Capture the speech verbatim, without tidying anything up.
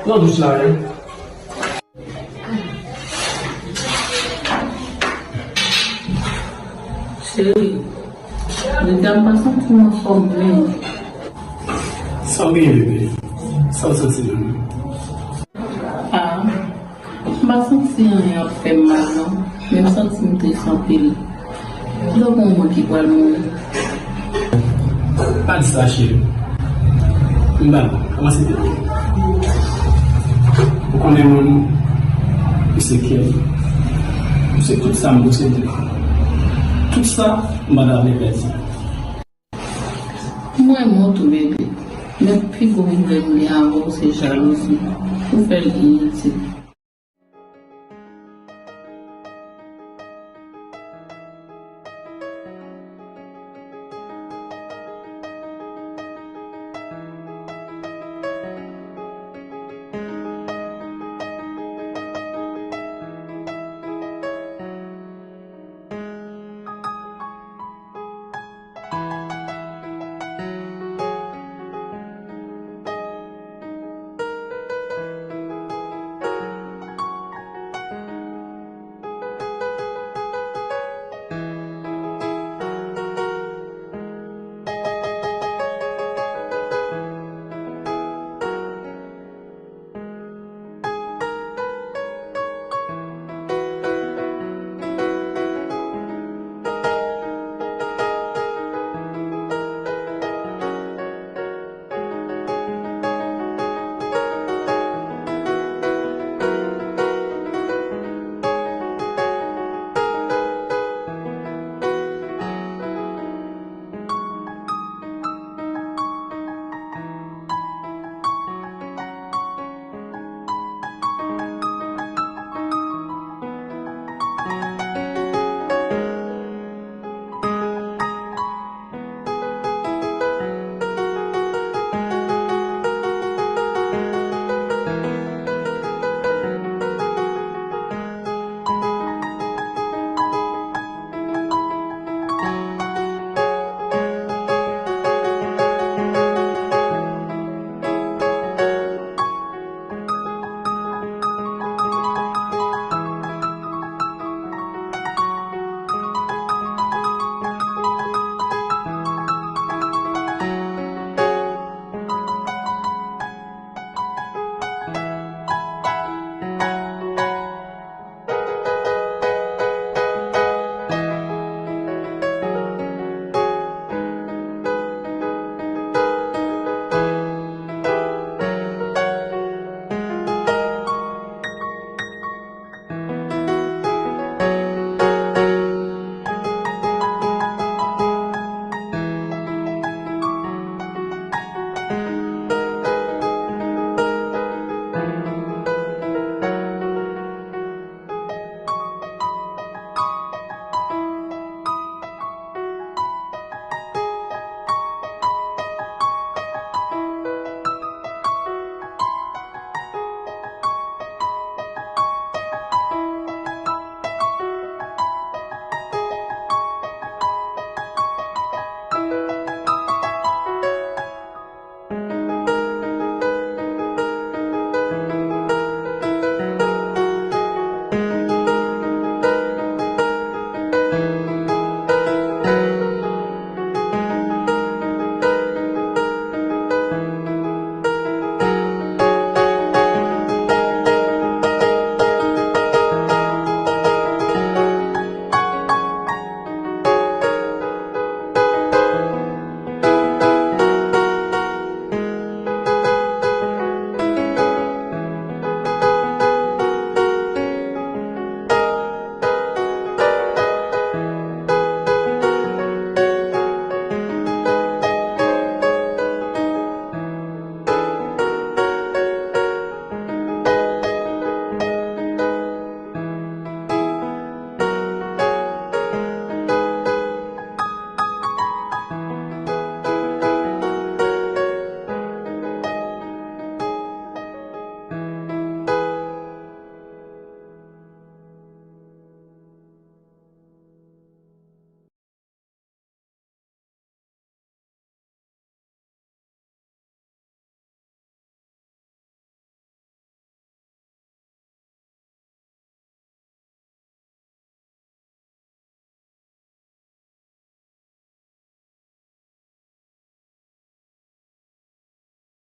Pran douch la, wi. Cheri, deja m pa santi m anfòm menm. Sa w genyen, bebe? Sa w santi menm? Ah, m pa santi anyen ap fè m mal non, men m santi m tris anpil. Tankou yon moun ki pral mouri. Pa di sa, cheri. M ba, kòmanse tete. Ou konnen moun, ou se kè m. Ou se tout sa m posede. Tout sa, m pa ta vle pèdi. M renmen w tou, bebe. Men pi gwo pwoblèm m gen avè w se jalouzi. Ou fè l initil.